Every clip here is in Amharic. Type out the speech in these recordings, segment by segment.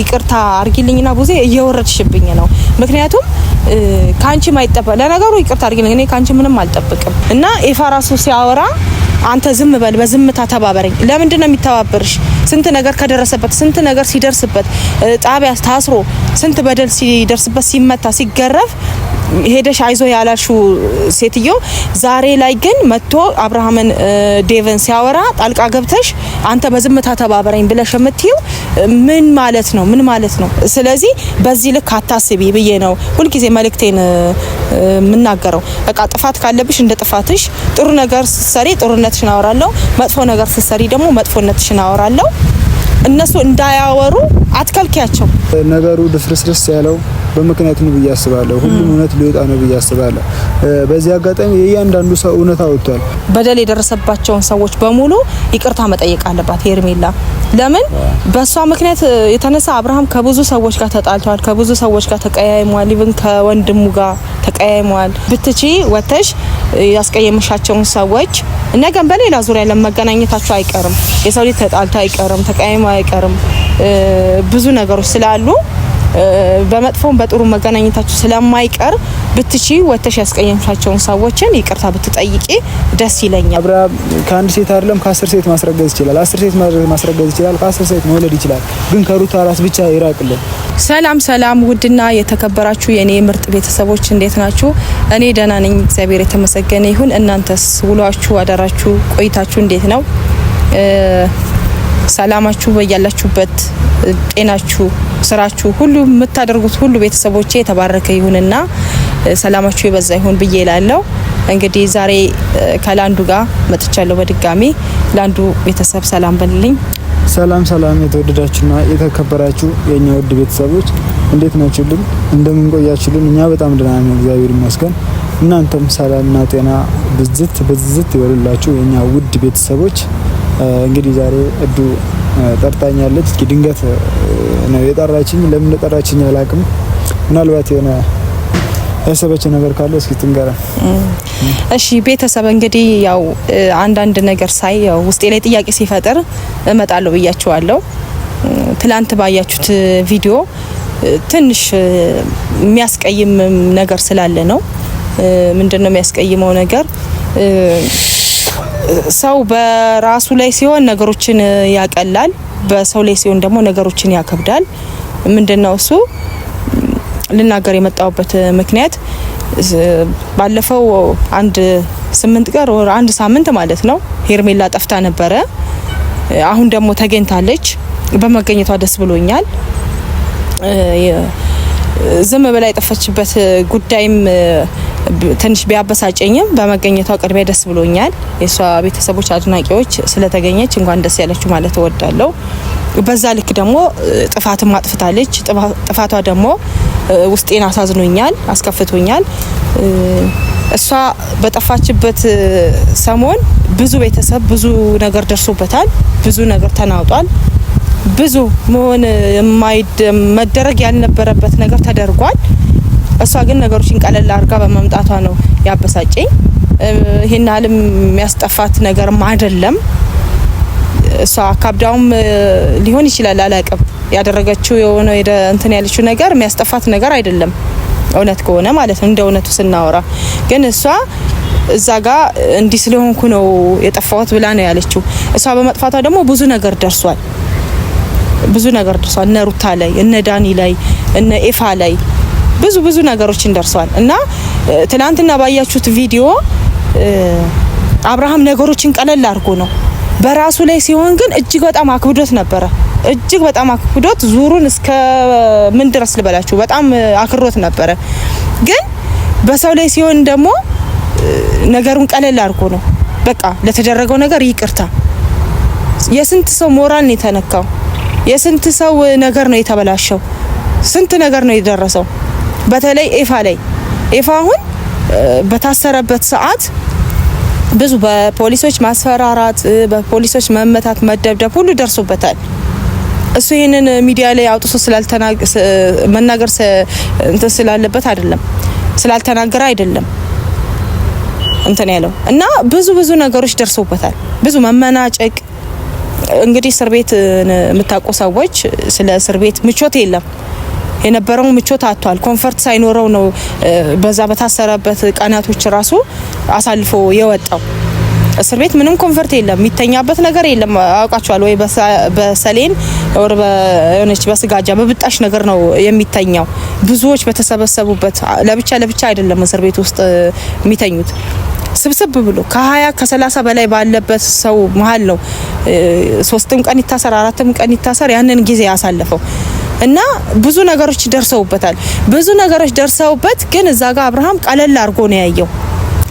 ይቅርታ አርጊልኝና ቡዜ እየወረድሽብኝ ነው። ምክንያቱም ካንቺ ማይጠበቅ ለነገሩ ይቅርታ አርጊልኝ፣ እኔ ካንቺ ምንም አልጠብቅም። እና ኤፋ ራሱ ሲያወራ አንተ ዝም በል፣ በዝምታ ተባበረኝ። ለምንድን ነው የሚተባበርሽ? ስንት ነገር ከደረሰበት፣ ስንት ነገር ሲደርስበት፣ ጣቢያ ታስሮ ስንት በደል ሲደርስበት፣ ሲመታ፣ ሲገረፍ ሄደሽ አይዞ ያላልሽው ሴትዮ ዛሬ ላይ ግን መጥቶ አብርሃምን ዴቨን ሲያወራ ጣልቃ ገብተሽ አንተ በዝምታ ተባበረኝ ብለሽ የምትይው ምን ማለት ነው? ምን ማለት ነው? ስለዚህ በዚህ ልክ አታስቢ ብዬ ነው ሁልጊዜ መልእክቴን የምናገረው። በቃ ጥፋት ካለብሽ እንደ ጥፋትሽ፣ ጥሩ ነገር ስትሰሪ ጥሩነትሽን አወራለሁ፣ መጥፎ ነገር ስትሰሪ ደግሞ መጥፎነትሽን አወራለሁ። እነሱ እንዳያወሩ አትከልኪያቸው። ነገሩ ድፍርስርስ ያለው በምክንያት ነው ብዬ አስባለሁ። ሁሉም እውነት ሊወጣ ነው ብዬ አስባለሁ። በዚህ አጋጣሚ የእያንዳንዱ ሰው እውነት አወጥቷል። በደል የደረሰባቸውን ሰዎች በሙሉ ይቅርታ መጠየቅ አለባት ሄርሜላ። ለምን በእሷ ምክንያት የተነሳ አብርሃም ከብዙ ሰዎች ጋር ተጣልተዋል፣ ከብዙ ሰዎች ጋር ተቀያይመዋል፣ even ከወንድሙ ጋር ተቀያይመዋል። ብትቺ ወተሽ ያስቀየምሻቸውን ሰዎች ነገም በሌላ ዙሪያ ለመገናኘታቸው አይቀርም። የሰው ልጅ ተጣልቶ አይቀርም፣ ተቀያይሞ አይቀርም። ብዙ ነገሮች ስላሉ በመጥፎም በጥሩ መገናኘታችሁ ስለማይቀር ብትቺ ወተሽ ያስቀየምሻቸውን ሰዎችን ይቅርታ ብትጠይቂ ደስ ይለኛል። አብርሃም ከአንድ ሴት አይደለም ከ10 ሴት ማስረገዝ ይችላል። 10 ሴት ማስረገዝ ይችላል። ከ10 ሴት መውለድ ይችላል። ግን ከሩታ ራስ ብቻ ይራቅልን። ሰላም ሰላም፣ ውድና የተከበራችሁ የኔ ምርጥ ቤተሰቦች እንዴት ናችሁ? እኔ ደህና ነኝ፣ እግዚአብሔር የተመሰገነ ይሁን። እናንተስ ውሏችሁ፣ አዳራችሁ፣ ቆይታችሁ እንዴት ነው? ሰላማችሁ በያላችሁበት፣ ጤናችሁ፣ ስራችሁ ሁሉ የምታደርጉት ሁሉ ቤተሰቦቼ የተባረከ ይሁንና ሰላማችሁ የበዛ ይሁን ብዬ እላለሁ። እንግዲህ ዛሬ ከላንዱ ጋር መጥቻለሁ በድጋሚ። ላንዱ ቤተሰብ ሰላም በልልኝ። ሰላም ሰላም፣ የተወደዳችሁና የተከበራችሁ የኛ ውድ ቤተሰቦች እንዴት ናችሁልን? እንደምን ቆያችሁልን? እኛ በጣም ደህና ነን፣ እግዚአብሔር ይመስገን። እናንተም ሰላምና ጤና ብዝት ብዝት ይበሉላችሁ የኛ ውድ ቤተሰቦች። እንግዲህ ዛሬ እዱ ጠርታኛለች። እስኪ ድንገት ነው የጠራችኝ። ለምን እንደጠራችኝ አላውቅም። ምናልባት የሆነ ያሰበችው ነገር ካለ እስኪ ትንገረን። እሺ ቤተሰብ እንግዲህ ያው አንዳንድ ነገር ሳይ ያው ውስጤ ላይ ጥያቄ ሲፈጥር እመጣለሁ ብያችኋለሁ። ትላንት ባያችሁት ቪዲዮ ትንሽ የሚያስቀይም ነገር ስላለ ነው። ምንድነው የሚያስቀይመው ነገር? ሰው በራሱ ላይ ሲሆን ነገሮችን ያቀላል፣ በሰው ላይ ሲሆን ደግሞ ነገሮችን ያከብዳል። ምንድነው እሱ ልናገር የመጣሁበት ምክንያት ባለፈው አንድ 8 ቀን ወር አንድ ሳምንት ማለት ነው ሄርሜላ ጠፍታ ነበረ። አሁን ደግሞ ተገኝታለች። በመገኘቷ ደስ ብሎኛል። ዝም ብላ የጠፋችበት ጉዳይም ትንሽ ቢያበሳጨኝም በመገኘቷ ቅድሚያ ደስ ብሎኛል። የእሷ ቤተሰቦች አድናቂዎች ስለተገኘች እንኳን ደስ ያለችው ማለት እወዳለሁ። በዛ ልክ ደግሞ ጥፋትም አጥፍታለች። ጥፋቷ ደግሞ ውስጤን አሳዝኖኛል፣ አስከፍቶኛል። እሷ በጠፋችበት ሰሞን ብዙ ቤተሰብ ብዙ ነገር ደርሶበታል፣ ብዙ ነገር ተናውጧል። ብዙ መሆን መደረግ ያልነበረበት ነገር ተደርጓል። እሷ ግን ነገሮችን ቀለል አድርጋ በመምጣቷ ነው ያበሳጨኝ። ይሄን ያህልም የሚያስጠፋት ነገርም አይደለም። እሷ አካብዳውም ሊሆን ይችላል፣ አላቅም። ያደረገችው የሆነ እንትን ያለችው ነገር የሚያስጠፋት ነገር አይደለም፣ እውነት ከሆነ ማለት ነው። እንደ እውነቱ ስናወራ ግን እሷ እዛ ጋ እንዲህ ስለሆንኩ ነው የጠፋሁት ብላ ነው ያለችው። እሷ በመጥፋቷ ደግሞ ብዙ ነገር ደርሷል፣ ብዙ ነገር ደርሷል። እነ ሩታ ላይ፣ እነ ዳኒ ላይ፣ እነ ኤፋ ላይ ብዙ ብዙ ነገሮችን ደርሷል። እና ትናንትና ባያችሁት ቪዲዮ አብርሃም ነገሮችን ቀለል አድርጎ ነው በራሱ ላይ ሲሆን ግን እጅግ በጣም አክብዶት ነበረ። እጅግ በጣም አክብዶት ዙሩን እስከ ምን ድረስ ልበላችሁ በጣም አክሮት ነበረ። ግን በሰው ላይ ሲሆን ደግሞ ነገሩን ቀለል አድርጎ ነው በቃ ለተደረገው ነገር ይቅርታ። የስንት ሰው ሞራል ነው የተነካው? የስንት ሰው ነገር ነው የተበላሸው? ስንት ነገር ነው የደረሰው? በተለይ ኤፋ ላይ ኤፋ አሁን በታሰረበት ሰዓት ብዙ በፖሊሶች ማስፈራራት፣ በፖሊሶች መመታት፣ መደብደብ ሁሉ ደርሶበታል። እሱ ይህንን ሚዲያ ላይ አውጥቶ መናገር እንትን ስላለበት አይደለም ስላልተናገረ አይደለም እንትን ያለው እና ብዙ ብዙ ነገሮች ደርሶበታል። ብዙ መመናጨቅ፣ እንግዲህ እስር ቤት የምታውቁ ሰዎች ስለ እስር ቤት ምቾት የለም፣ የነበረው ምቾት አጥቷል። Comfort ሳይኖረው ነው በዛ በታሰረበት ቀናቶች ራሱ አሳልፎ የወጣው። እስር ቤት ምንም comfort የለም፣ የሚተኛበት ነገር የለም። አውቃችኋል ወይ? በሰሌን ወር በሆነች በስጋጃ በብጣሽ ነገር ነው የሚተኛው። ብዙዎች በተሰበሰቡበት ለብቻ ለብቻ አይደለም እስር ቤት ውስጥ የሚተኙት፣ ስብስብ ብሎ ከ20 ከ30 በላይ ባለበት ሰው መሀል ነው። 3ም ቀን ይታሰር 4ም ቀን ይታሰር ያንን ጊዜ ያሳለፈው እና ብዙ ነገሮች ደርሰውበታል። ብዙ ነገሮች ደርሰውበት ግን እዛ ጋር አብርሃም ቀለል አድርጎ ነው ያየው።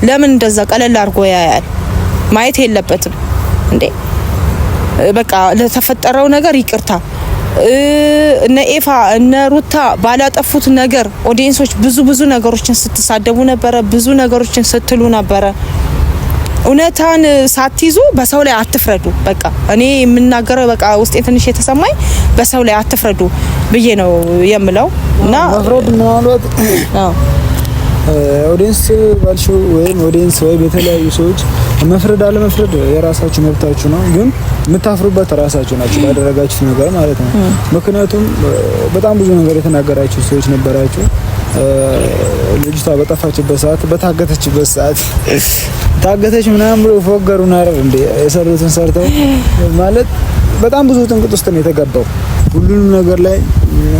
ለምን እንደዛ ቀለል አድርጎ ያያል? ማየት የለበትም እንዴ። በቃ ለተፈጠረው ነገር ይቅርታ እነ ኤፋ እነ ሩታ ባላጠፉት ነገር audience ኦች ብዙ ብዙ ነገሮችን ስትሳደቡ ነበረ፣ ብዙ ነገሮችን ስትሉ ነበረ። እውነታን ሳትይዙ በሰው ላይ አትፍረዱ። በቃ እኔ የምናገረው በቃ ውስጤ ትንሽ የተሰማኝ በሰው ላይ አትፍረዱ ብዬ ነው የምለው። እና መፍረድ ምናልባት audience ባልሽው ወይም audience ወይም የተለያዩ ሰዎች መፍረድ አለመፍረድ የራሳችሁ መብታችሁ ነው። ግን የምታፍሩበት ራሳችሁ ናችሁ ባደረጋችሁት ነገር ማለት ነው። ምክንያቱም በጣም ብዙ ነገር የተናገራችሁ ሰዎች ነበራችሁ። ልጅቷ በጠፋችበት ሰዓት፣ በታገተችበት ሰዓት ታገተች ምናምን ብሎ ፎገሩን አይደል እንዴ? የሰሩትን ሰርተው ማለት በጣም ብዙ ጥንቅጥ ውስጥ ነው የተገባው። ሁሉንም ነገር ላይ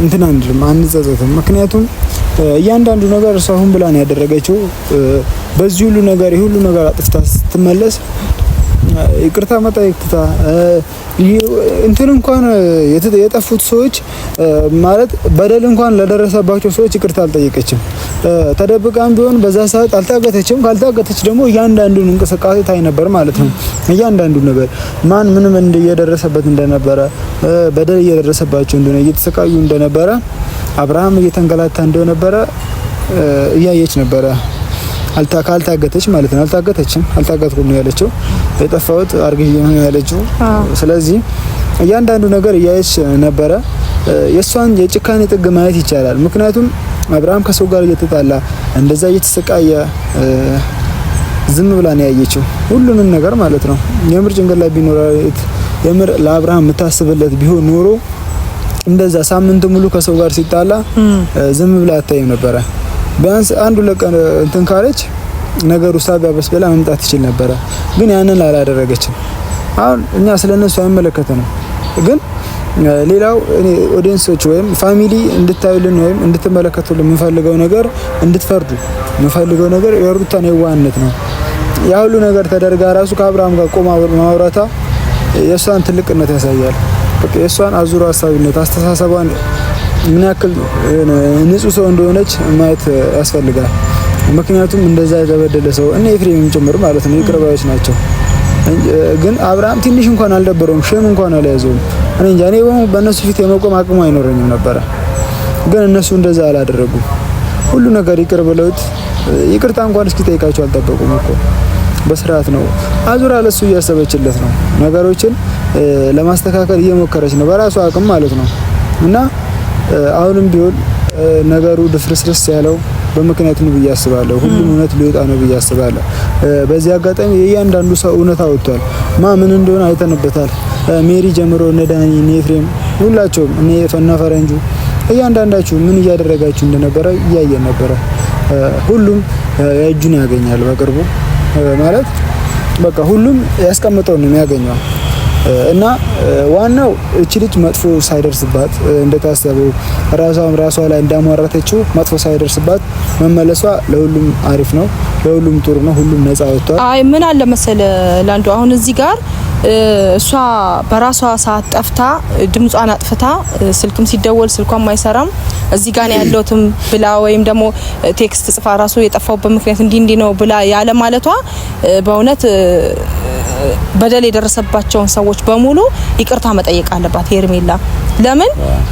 እንትን አንልም፣ አንጸጸትም። ምክንያቱም እያንዳንዱ ነገር እሷ ሁን ብላ ነው ያደረገችው። በዚህ ሁሉ ነገር የሁሉ ነገር አጥፍታ ስትመለስ ይቅርታ መጠየቅ ትታ እንትን እንኳን የጠፉት ሰዎች ማለት በደል እንኳን ለደረሰባቸው ሰዎች ይቅርታ አልጠየቀችም። ተደብቃም ቢሆን በዛ ሰዓት አልታገተችም። ካልታገተች ደግሞ እያንዳንዱን እንቅስቃሴ ታይ ነበር ማለት ነው። እያንዳንዱ ነገር ማን ምንም እየደረሰበት እንደነበረ፣ በደል እየደረሰባቸው እንደሆነ፣ እየተሰቃዩ እንደነበረ፣ አብርሃም እየተንገላታ እንደነበረ እያየች ነበረ። ካልታገተች ማለት ነው። አልታገተችም። አልታገትኩም ነው ያለችው። የጠፋሁት አርግዤ ነው ያለችው። ስለዚህ እያንዳንዱ ነገር እያየች ነበረ። የእሷን የጭካኔ ጥግ ማየት ይቻላል። ምክንያቱም አብርሃም ከሰው ጋር እየተጣላ እንደዛ እየተሰቃየ ዝም ብላ ነው ያየችው ሁሉንም ነገር ማለት ነው። የምር ጭንቅላት ቢኖራት፣ የምር ለአብርሃም የምታስብለት ቢሆን ኖሮ እንደዛ ሳምንት ሙሉ ከሰው ጋር ሲጣላ ዝም ብላ አታይም ነበረ። ቢያንስ አንዱ ለቀን እንትን ካለች ነገሩ ሳቢያ በስበላ መምጣት ትችል ነበረ። ግን ያንን አላደረገችም። አሁን እኛ ስለነሱ አይመለከተንም። ግን ሌላው እኔ audience ኦች ወይም family እንድታዩልን ወይም እንድትመለከቱልን የምንፈልገው ነገር፣ እንድትፈርዱ የምንፈልገው ነገር የሩታን የዋህነት ነው። ያ ሁሉ ነገር ተደርጋ ራሱ ከአብርሃም ጋር ቆማ ማውራታ የእሷን ትልቅነት ያሳያል። በቃ የእሷን አዙሮ ሀሳቢነት፣ አስተሳሰቧን ምን ያክል ንጹህ ሰው እንደሆነች ማየት ያስፈልጋል። ምክንያቱም እንደዛ የተበደለ ሰው እነ ኤፍሬምም ጭምር ማለት ነው ይቅር ባዮች ናቸው። ግን አብርሃም ትንሽ እንኳን አልደበረውም፣ shame እንኳን አልያዘውም። እኔ እንጃ፣ እኔ በእነሱ ፊት የመቆም አቅሙ አይኖረኝም ነበረ። ግን እነሱ እንደዛ አላደረጉም። ሁሉ ነገር ይቅር ብለውት ይቅርታ እንኳን እስኪጠይቃቸው አልጠበቁም እኮ፣ በስርዓት ነው። አዙራ ለሱ እያሰበችለት ነው። ነገሮችን ለማስተካከል እየሞከረች ነው በራሷ አቅም ማለት ነው። እና አሁንም ቢሆን ነገሩ ድፍርስርስ ያለው በምክንያት ነው ብዬ አስባለሁ። ሁሉም እውነት ሊወጣ ነው ብዬ አስባለሁ። በዚህ አጋጣሚ የእያንዳንዱ ሰው እውነት አወጥቷል። ማ ምን እንደሆነ አይተንበታል። ሜሪ ጀምሮ እነ ዳኒ፣ እነ ኤፍሬም፣ ሁላቸውም እነ ፈና ፈረንጁ እያንዳንዳችሁ ምን እያደረጋችሁ እንደነበረ እያየን ነበረ። ሁሉም የእጁን ያገኛል በቅርቡ፣ ማለት በቃ ሁሉም ያስቀምጠው ነው የሚያገኘው። እና ዋናው እቺ ልጅ መጥፎ ሳይደርስባት፣ እንደታሰበው ራሷም ራሷ ላይ እንዳሟረተችው መጥፎ ሳይደርስባት መመለሷ ለሁሉም አሪፍ ነው፣ ለሁሉም ጥሩ ነው። ሁሉም ነፃ ወጥቷል። አይ ምን አለ መሰለ ላንዱ፣ አሁን እዚህ ጋር እሷ በራሷ ሰዓት ጠፍታ፣ ድምጿን አጥፍታ፣ ስልክም ሲደወል ስልኳም አይሰራም፣ እዚህ ጋር ነው ያለሁትም ብላ ወይም ደግሞ text ጽፋ ራሱ የጠፋሁበት ምክንያት እንዲህ እንዲህ ነው ብላ ያለ ማለቷ በእውነት በደል የደረሰባቸውን ሰዎች በሙሉ ይቅርታ መጠየቅ አለባት ሄርሜላ። ለምን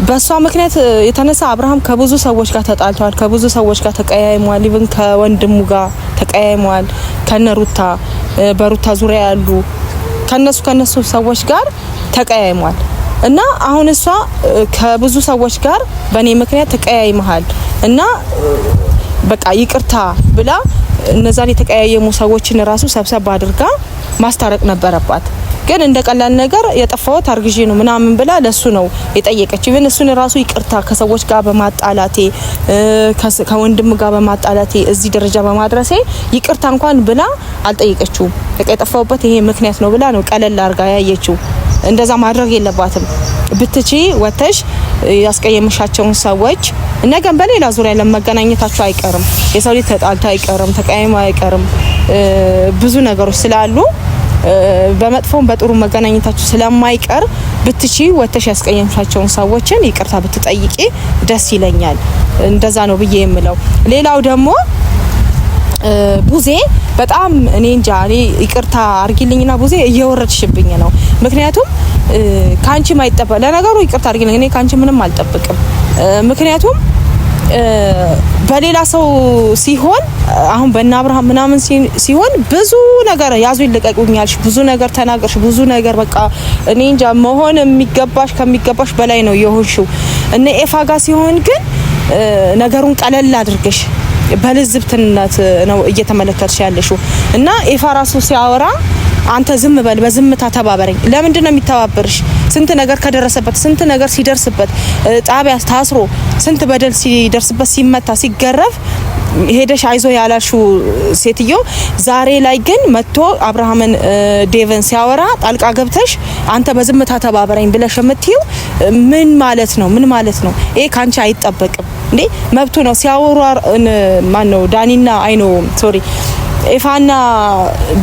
በእሷ ምክንያት የተነሳ አብርሃም ከብዙ ሰዎች ጋር ተጣልተዋል፣ ከብዙ ሰዎች ጋር ተቀያይመዋል፣ even ከወንድሙ ጋር ተቀያይመዋል፣ ከነሩታ በሩታ ዙሪያ ያሉ ከነሱ ሰዎች ጋር ተቀያይሟል። እና አሁን እሷ ከብዙ ሰዎች ጋር በእኔ ምክንያት ተቀያይመሃል እና በቃ ይቅርታ ብላ እነዛን የተቀያየሙ ሰዎችን ራሱ ሰብሰብ አድርጋ ማስታረቅ ነበረባት። ግን እንደ ቀላል ነገር የጠፋሁት አርግዤ ነው ምናምን ብላ ለሱ ነው የጠየቀችው። ግን እሱን ራሱ ይቅርታ ከሰዎች ጋር በማጣላቴ፣ ከወንድም ጋር በማጣላቴ፣ እዚህ ደረጃ በማድረሴ ይቅርታ እንኳን ብላ አልጠየቀችውም። በቃ የጠፋሁበት ይሄ ምክንያት ነው ብላ ነው ቀለል አርጋ ያየችው። እንደዛ ማድረግ የለባትም። ብትቺ ወተሽ ያስቀየምሻቸውን ሰዎች ነገም በሌላ ዙሪያ ለመገናኘታቸው አይቀርም። የሰው ልጅ ተጣልቶ አይቀርም፣ ተቀያይሞ አይቀርም። ብዙ ነገሮች ስላሉ በመጥፎም በጥሩ መገናኘታችሁ ስለማይቀር ብትቺ ወተሽ ያስቀየምሻቸውን ሰዎችን ይቅርታ ብትጠይቂ ደስ ይለኛል። እንደዛ ነው ብዬ የምለው። ሌላው ደግሞ ቡዜ በጣም እኔ እንጃ፣ እኔ ይቅርታ አርጊልኝና ቡዜ እየወረድሽብኝ ነው። ምክንያቱም ካንቺ ማይጠበቅ ለነገሩ ይቅርታ አርጊልኝ፣ እኔ ካንቺ ምንም አልጠብቅም። ምክንያቱም በሌላ ሰው ሲሆን፣ አሁን በእነ አብርሃም ምናምን ሲሆን ብዙ ነገር ያዙ ይልቀቁኛልሽ፣ ብዙ ነገር ተናገርሽ፣ ብዙ ነገር በቃ እኔ እንጃ መሆን የሚገባሽ ከሚገባሽ በላይ ነው የሆንሽው። እነ ኤፋ ጋር ሲሆን ግን ነገሩን ቀለል አድርገሽ በልዝብትነት ነው እየተመለከትሽ ያለሽው። እና ኤፋ ራሱ ሲያወራ አንተ ዝም በል፣ በዝምታ ተባበረኝ። ለምንድን ነው የሚተባበርሽ? ስንት ነገር ከደረሰበት፣ ስንት ነገር ሲደርስበት፣ ጣቢያ ታስሮ ስንት በደል ሲደርስበት፣ ሲመታ ሲገረፍ ሄደሽ አይዞ ያላልሽው ሴትዮ ዛሬ ላይ ግን መጥቶ አብርሃምን ዴቨን ሲያወራ ጣልቃ ገብተሽ አንተ በዝምታ ተባበረኝ ብለሽ የምትይው ምን ማለት ነው? ምን ማለት ነው? ይሄ ካንቺ አይጠበቅም እንዴ! መብቱ ነው ሲያወሩ። ማን ነው ዳኒና አይኖ sorry ኤፋና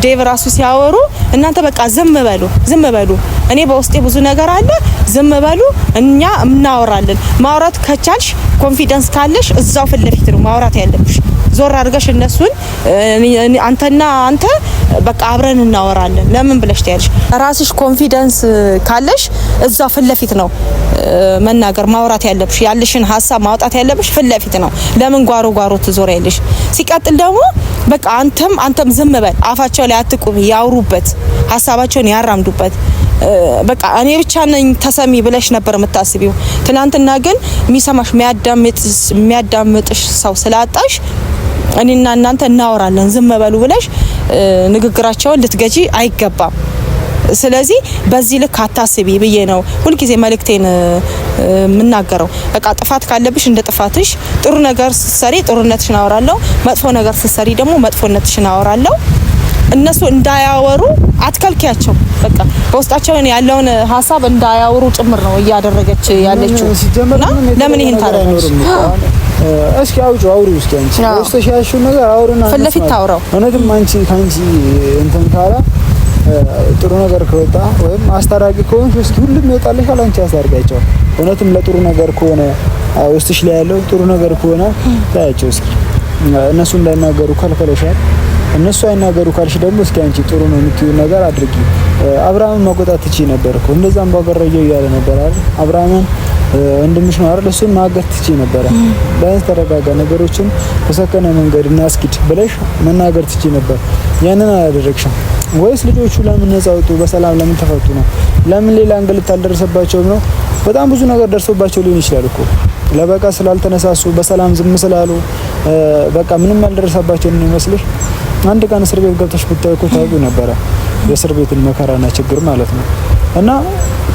ዴቭ ራሱ ሲያወሩ እናንተ በቃ ዝም በሉ፣ ዝም በሉ፣ እኔ በውስጤ ብዙ ነገር አለ፣ ዝም በሉ፣ እኛ እናወራለን። ማውራት ከቻልሽ፣ confidence ካለሽ እዛው ፊት ለፊት ነው ማውራት ያለብሽ። ዞር አድርገሽ እነሱን አንተና አንተ በቃ አብረን እናወራለን ለምን ብለሽ ትያለሽ? ራስሽ confidence ካለሽ እዛው ፊት ለፊት ነው መናገር ማውራት ያለብሽ። ያለሽን ሀሳብ ማውጣት ያለብሽ ፊት ለፊት ነው። ለምን ጓሮ ጓሮ ትዞሪያለሽ? ሲቀጥል ደግሞ በቃ አንተም አንተም ዝም በል፣ አፋቸው ላይ አትቁም፣ ያውሩበት፣ ሀሳባቸውን ያራምዱበት። በቃ እኔ ብቻ ነኝ ተሰሚ ብለሽ ነበር የምታስቢው። ትናንትና ግን የሚሰማሽ የሚያዳምጥሽ ሰው ስላጣሽ እኔና እናንተ እናወራለን ዝም በሉ ብለሽ ንግግራቸውን ልትገዢ አይገባም። ስለዚህ በዚህ ልክ አታስቢ ብዬ ነው ሁልጊዜ መልእክቴን የምናገረው። በቃ ጥፋት ካለብሽ እንደ ጥፋትሽ፣ ጥሩ ነገር ስትሰሪ ጥሩነትሽን አወራለሁ፣ መጥፎ ነገር ስትሰሪ ደግሞ መጥፎነትሽን አወራለሁ። እነሱ እንዳያወሩ አትከልኪያቸው። በቃ በውስጣቸው ያለውን ሀሳብ እንዳያወሩ ጭምር ነው እያደረገች ያለችው። ሲጀመር እና ምንም ለምን የተለየ ይሄን ነገር ታደርጋለች? አይኖርም እኮ። አሁን እስኪ አውጪው፣ አውሪው እስኪ አንቺ ውስጥሽ ያልሽውን ነገር አውሪና ፊት ለፊት እንስማ። ታውራው። እውነትም አንቺ ከአንቺ እንትን ካላ ጥሩ ነገር ከወጣ ወይም አስታራቂ ከሆንሽ እስኪ ሁሉም ይወጣልሻል። አንቺ አስታርቂያቸው። እውነትም ለጥሩ ነገር ከሆነ፣ ውስጥሽ ላይ ያለው ጥሩ ነገር ከሆነ ታያቸው እስኪ። እነሱ እንዳይናገሩ ከልከለሻል። እነሱ አይናገሩ ካልሽ ደግሞ እስኪ አንቺ ጥሩ ነው የምትይው ነገር አድርጊ። አብርሃምን መቆጣት ትችይ ነበር እኮ፣ እንደዛም ባገረየው እያለ ነበር አይደል? አብርሃምን ወንድምሽ ነው አይደል? እሱን ማገት ትችይ ነበረ። ቢያንስ ተረጋጋ፣ ነገሮችን በሰከነ መንገድ እናስኪድ ብለሽ መናገር ትችይ ነበር። ያንን አላደረግሽም። ወይስ ልጆቹ ለምን ነፃ ወጡ? በሰላም ለምን ተፈቱ ነው? ለምን ሌላ እንግልት አልደረሰባቸውም ነው? በጣም ብዙ ነገር ደርሶባቸው ሊሆን ይችላል እኮ። ለበቃ ስላልተነሳሱ፣ በሰላም ዝም ስላሉ በቃ ምንም ያልደረሰባቸው ነው ይመስልሽ? አንድ ቀን እስር ቤት ገብተሽ ብታይ እኮ ታውቂው ነበረ የእስር ቤትን መከራና ችግር ማለት ነው። እና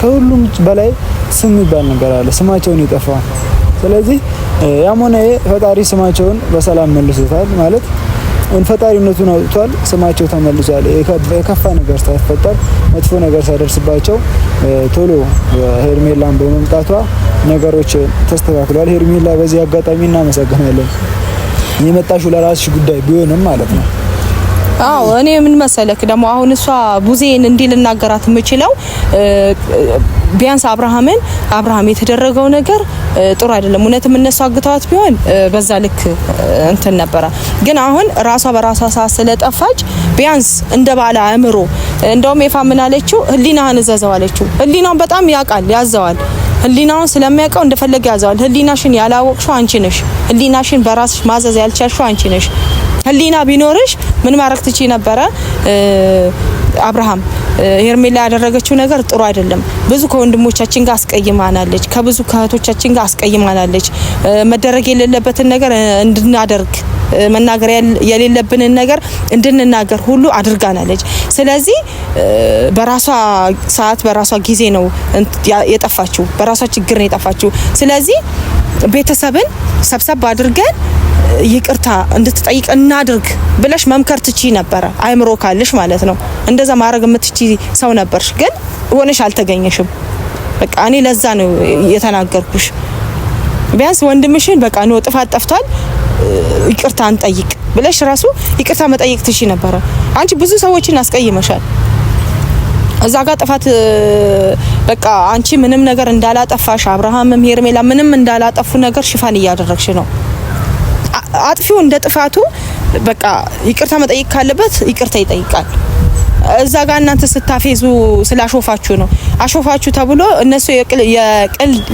ከሁሉም በላይ ስም የሚባል ነገር አለ። ስማቸውን ይጠፋ። ስለዚህ ያም ሆነ ይህ ፈጣሪ ስማቸውን በሰላም መልሶታል፣ ማለት ፈጣሪነቱን አውጥቷል። ስማቸው ተመልሷል። የከፋ ነገር ሳይፈጠር፣ መጥፎ ነገር ሳይደርስባቸው ቶሎ ሄርሜላን በመምጣቷ ነገሮች ተስተካክሏል። ሄርሜላ በዚህ አጋጣሚ እናመሰግናለን። የመጣሽው ለራስሽ ጉዳይ ቢሆንም ማለት ነው። አዎ፣ እኔ ምን መሰለክ ደግሞ አሁን እሷ ቡዜን እንዲህ ልናገራት የምችለው ቢያንስ አብርሃምን፣ አብርሃም የተደረገው ነገር ጥሩ አይደለም። እውነትም እነሱ አግተዋት ቢሆን በዛ ልክ እንትን ነበረ። ግን አሁን ራሷ በራሷ ሰዓት ስለጠፋች ቢያንስ እንደ ባለ አእምሮ፣ እንደውም ኤፋ ምን አለችው? ህሊናህን እዘዘው አለችው። ህሊናውን በጣም ያውቃል፣ ያዘዋል። ህሊናውን ስለሚያውቀው እንደፈለገ ያዘዋል። ህሊናሽን ያላወቅሽው አንቺ ነሽ። ህሊናሽን በራስሽ ማዘዝ ያልቻልሽው አንቺ ነሽ። ህሊና ቢኖርሽ ምን ማድረግ ትችይ ነበረ? አብርሃም፣ ሄርሜላ ያደረገችው ነገር ጥሩ አይደለም። ብዙ ከወንድሞቻችን ጋር አስቀይማናለች። ከብዙ ከእህቶቻችን ጋር አስቀይማናለች። መደረግ የሌለበትን ነገር እንድናደርግ መናገር የሌለብንን ነገር እንድንናገር ሁሉ አድርጋናለች። ስለዚህ በራሷ ሰዓት በራሷ ጊዜ ነው የጠፋችው፣ በራሷ ችግር ነው የጠፋችው። ስለዚህ ቤተሰብን ሰብሰብ አድርገን ይቅርታ እንድትጠይቅ እናድርግ ብለሽ መምከር ትቺ ነበረ፣ አይምሮ ካለሽ ማለት ነው። እንደዛ ማድረግ የምትቺ ሰው ነበርሽ፣ ግን ሆነሽ አልተገኘሽም። በቃ እኔ ለዛ ነው የተናገርኩሽ። ቢያንስ ወንድምሽን በቃ ነው ጥፋት ጠፍቷል፣ ይቅርታ እንጠይቅ ብለሽ ራሱ ይቅርታ መጠየቅ ትሺ ነበረ። አንቺ ብዙ ሰዎችን አስቀይመሻል። እዛ ጋር ጥፋት በቃ አንቺ ምንም ነገር እንዳላጠፋሽ አብርሃምም ሄርሜላ ምንም እንዳላጠፉ ነገር ሽፋን እያደረግሽ ነው። አጥፊው እንደ ጥፋቱ በቃ ይቅርታ መጠየቅ ካለበት ይቅርታ ይጠይቃል። እዛ ጋር እናንተ ስታፌዙ ስላሾፋችሁ ነው። አሾፋችሁ ተብሎ እነሱ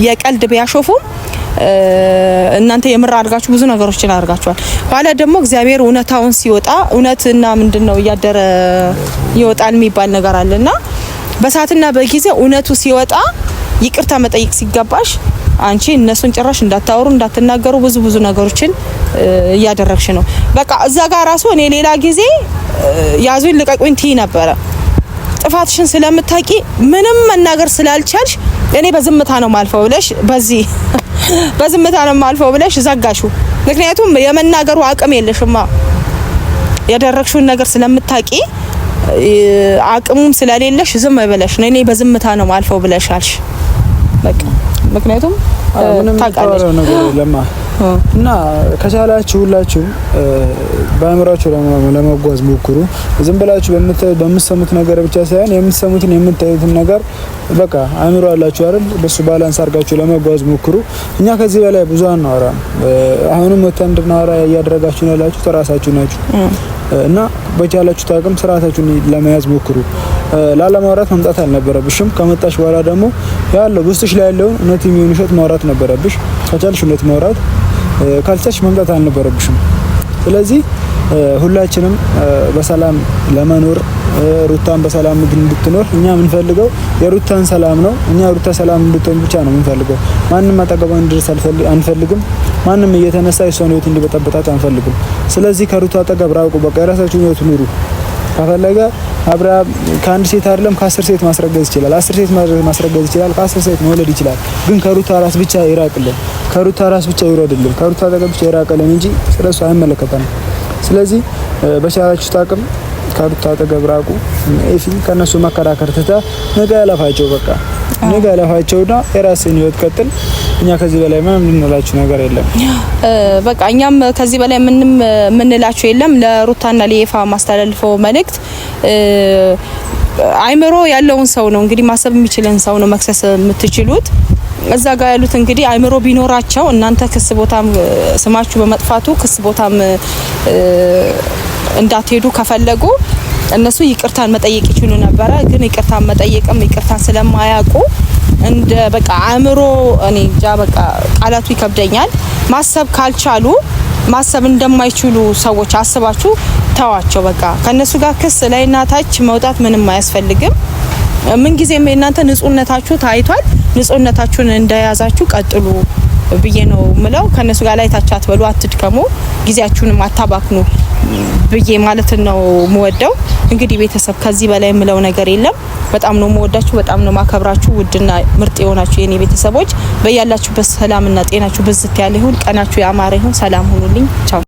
የቀልድ ቢያሾፉም እናንተ የምር አድርጋችሁ ብዙ ነገሮችን አድርጋችኋል። ኋላ ደግሞ እግዚአብሔር እውነታውን ሲወጣ እውነትና ምንድነው እያደረ ይወጣል የሚባል ነገር አለና በሰዓትና በጊዜ እውነቱ ሲወጣ ይቅርታ መጠየቅ ሲገባሽ አንቺ እነሱን ጭራሽ እንዳታወሩ እንዳትናገሩ ብዙ ብዙ ነገሮችን እያደረግሽ ነው። በቃ እዛ ጋር ራሱ እኔ ሌላ ጊዜ ያዙኝ ልቀቁኝ ትይ ነበረ። ጥፋትሽን ስለምታቂ ምንም መናገር ስላልቻልሽ እኔ በዝምታ ነው ማልፈው ብለሽ በዚህ በዝምታ ነው ማልፈው ብለሽ ዘጋሹ። ምክንያቱም የመናገሩ አቅም የለሽማ ያደረግሽውን ነገር ስለምታቂ አቅሙም ስለሌለሽ ዝም ብለሽ ነው እኔ በዝምታ ነው ማልፈው ብለሽ አልሽ። በቃ ምክንያቱም ታውቃለች እና ከቻላችሁ ሁላችሁ በአእምሯችሁ ለመጓዝ ሞክሩ። ዝም ብላችሁ በምትሰሙት ነገር ብቻ ሳይሆን የምትሰሙትን የምታዩትን ነገር በቃ አእምሮ አላችሁ አይደል? በሱ balance አድርጋችሁ ለመጓዝ ሞክሩ። እኛ ከዚህ በላይ ብዙ አናወራም። አሁንም ወጥተን እንድናወራ እያደረጋችሁ ያላችሁ ራሳችሁ ናችሁ። እና በቻላችሁት አቅም ስርዓታችሁን ለመያዝ ሞክሩ። ላለማውራት መምጣት አልነበረብሽም። ከመጣሽ በኋላ ደግሞ ያለው ውስጥሽ ላይ ያለውን እውነት የሚሆን ውሸት ማውራት ነበረብሽ። ከቻልሽ እውነት ማውራት፣ ካልቻልሽ መምጣት አልነበረብሽም። ስለዚህ ሁላችንም በሰላም ለመኖር ሩታን በሰላም እንድትኖር እኛ የምንፈልገው የሩታን ሰላም ነው። እኛ ሩታ ሰላም እንድትሆን ብቻ ነው የምንፈልገው። ማንም አጠገቧ እንዲደርስ አንፈልግም። ማንም እየተነሳ የሷን ህይወት እንዲበጠበጣት አንፈልግም። ስለዚህ ከሩታ አጠገብ ራቁ። በቃ የራሳችሁን ህይወት ኑሩ። ከፈለገ አብርሃም ከአንድ ሴት አይደለም ከ10 ሴት ማስረገዝ ይችላል። 10 ሴት ማስረገዝ ይችላል። ከ10 ሴት መውለድ ይችላል። ግን ከሩታ ራስ ብቻ ይራቅልን፣ ከሩታ ራስ ብቻ ይውረድልን፣ ከሩታ አጠገብ ብቻ ይራቅልን እንጂ ስለሱ አይመለከተንም። ስለዚህ በቻላችሁት አቅም ከሩታ አጠገብ ራቁ። ኤፊ ከነሱ መከራከር ትተህ ነገ ያለፋቸው በቃ ነገ ያለፋቸውና የራስህን ህይወት ቀጥል። እኛ ከዚህ በላይ ምንም የምንላችሁ ነገር የለም። በቃ እኛም ከዚህ በላይ ምንም የምንላችሁ የለም። ለሩታና ለኤፋ ማስተላልፈው መልእክት አይምሮ ያለውን ሰው ነው እንግዲህ ማሰብ የሚችልን ሰው ነው መክሰስ የምትችሉት። እዛ ጋር ያሉት እንግዲህ አይምሮ ቢኖራቸው እናንተ ክስ ቦታም ስማችሁ በመጥፋቱ ክስ ቦታም እንዳትሄዱ ከፈለጉ እነሱ ይቅርታን መጠየቅ ይችሉ ነበረ። ግን ይቅርታን መጠየቅም ይቅርታን ስለማያውቁ እንደ በቃ አእምሮ እኔ እንጃ በቃ ቃላቱ ይከብደኛል። ማሰብ ካልቻሉ ማሰብ እንደማይችሉ ሰዎች አስባችሁ ተዋቸው። በቃ ከነሱ ጋር ክስ ላይና ታች መውጣት ምንም አያስፈልግም። ምን ጊዜም የእናንተ ንጹህነታችሁ ታይቷል። ንጹህነታችሁን እንደያዛችሁ ቀጥሉ ብዬ ነው ምለው። ከነሱ ጋር ላይ ታች አትበሉ፣ አትድከሙ፣ ጊዜያችሁንም አታባክኑ ብዬ ማለት ነው የምወደው። እንግዲህ ቤተሰብ ከዚህ በላይ የምለው ነገር የለም። በጣም ነው የምወዳችሁ፣ በጣም ነው ማከብራችሁ። ውድና ምርጥ የሆናችሁ የኔ ቤተሰቦች በያላችሁበት ሰላምና ጤናችሁ ብዝት ያለ ይሁን። ቀናችሁ ያማረ ይሁን። ሰላም ሁኑልኝ። ቻው።